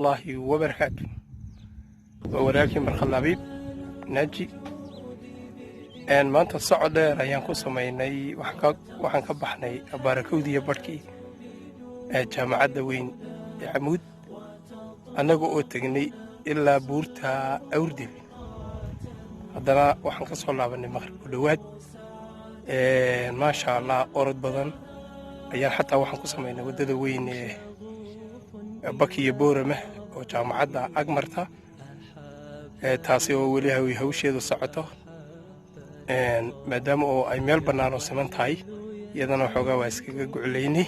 Allahi wabarakaatu. Waa walaalkii Markhad Labiib Naaji. Maanta socod dheer ayaan ku samaynay. Waxaan ka baxnay baarakowdiya barhkii ee jaamacadda weyn ee Camuud, annaga oo tegnay ilaa buurta Awrdil. Haddana waxaan ka soo laabanay maqrib ku dhowaad. Maasha Allah, orod badan ayaan xataa waxaan ku samaynay waddada weyn ee Bakiyo Boorama oo jaamacadda ag marta, taasi oo weli hawsheedu socoto. Maadaama oo ay meel bannaan oo siman tahay, iyadana waxoogaa waa iskaga guclaynay.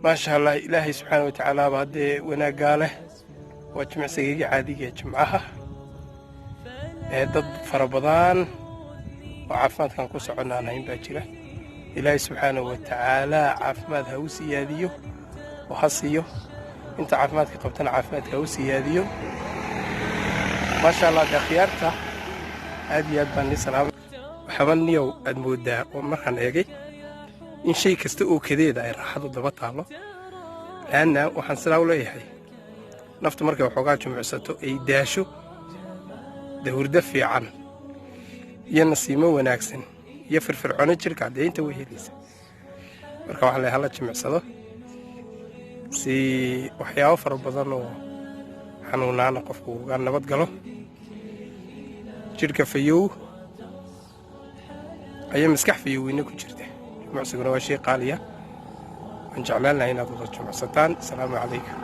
Maasha Allah, Ilaahay subxaana watacaala ba haddee wanaaggaa leh. Waa jimicsigayga caadiga ee jimcaha. Dad fara badan oo caafimaadkan ku soconnaan hayn baa jira. Ilaahay subxaana wa tacaala caafimaad ha u siyaadiyo oo ha siiyo. Inta caafimaadka qabtana caafimaadka ha u siyaadiyo. Maasha Allah, dee khiyaarta aad iyo aad baan ni salaamay. Waxaaba niyow aad moodaa oo markaan eegay in shay kasta oo kadeeda ay raaxadu daba taallo, laanna waxaan sidaa u leeyahay: naftu markay waxoogaa jimicsato ay daasho, dee hurdo fiican iyo nasiimo wanaagsan iyo firfircoono jirka dee inta way helaysa. Marka waxaa la hala jimicsado si waxyaabo fara badan oo xanuunaana qofku uga nabad galo. Jidhka fayow ayaa maskax fayoweyne ku jirta. Jimicsiguna waa shay qaaliya. Waan jeclaan lahay inaad wada jimicsataan. Asalaamu calaykum.